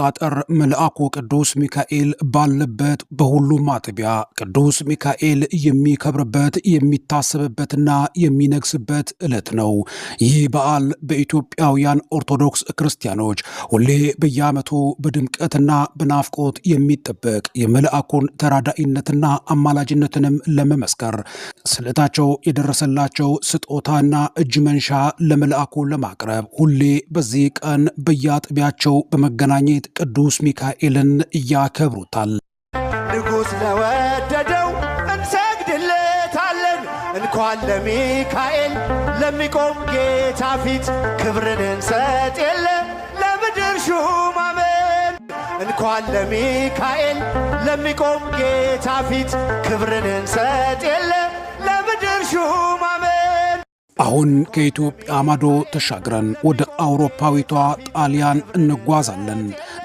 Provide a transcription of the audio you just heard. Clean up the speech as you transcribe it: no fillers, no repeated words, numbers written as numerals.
አቆጣጠር መልአኩ ቅዱስ ሚካኤል ባለበት በሁሉም አጥቢያ ቅዱስ ሚካኤል የሚከብርበት፣ የሚታሰብበትና የሚነግስበት ዕለት ነው። ይህ በዓል በኢትዮጵያውያን ኦርቶዶክስ ክርስቲያኖች ሁሌ በየዓመቱ በድምቀትና በናፍቆት የሚጠበቅ፣ የመልአኩን ተራዳኢነትና አማላጅነትንም ለመመስከር ስዕለታቸው የደረሰላቸው ስጦታና እጅ መንሻ ለመልአኩ ለማቅረብ ሁሌ በዚህ ቀን በየአጥቢያቸው በመገናኘት ቅዱስ ሚካኤልን ያከብሩታል። ንጉሥ ለወደደው እንሰግድለታለን። እንኳን ለሚካኤል ለሚቆም ጌታ ፊት ክብርን እንሰጥ የለ ለምድር ሹማምን። እንኳን ለሚካኤል ለሚቆም ጌታ ፊት ክብርን እንሰጥ የለ ለምድር ሹማምን። አሁን ከኢትዮጵያ ማዶ ተሻግረን ወደ አውሮፓዊቷ ጣሊያን እንጓዛለን።